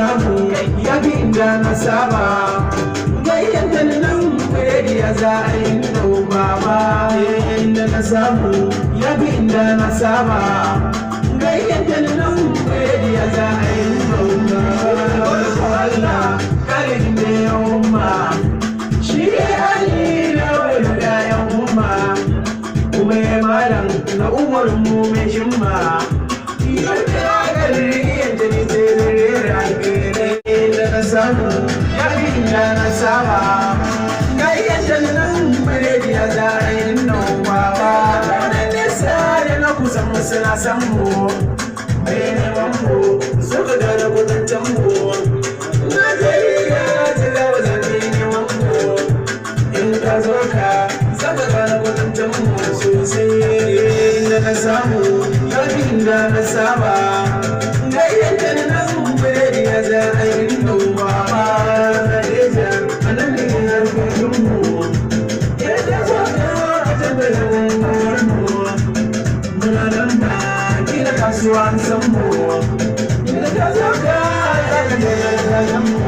samu ya fi inda na saba. Gayyanta ni nan biredi ya za a yi baba. Inda na samu ya fi inda na saba. Gayyanta ni nan biredi ya za a yi baba. Allah kalin da ya umma shi ya hali na wani ɗayan umma kuma ya malam na Umar mu mai shimma. Yadda ya gari yadda ni sai rera da na samu ya fi inda na saba. Gayyanta nan biredi ya za a yi noma ba. Na nesa da na kusan mu suna san mu. Mai neman mu suka gane kudancen mu. Najeriya ta gaba zafi neman mu. In ka zo ka zaka gane kudancen mu sosai. Inda na samu ya fi inda na saba. Gayyanta nan biredi ya za a yi noma ba. Nadeja a nan ne harkokin mu. Yadda zo ka a tambayin mu. Muna nan ba kila kasuwa an san mu. Inda ka zo ka za ka je da mu.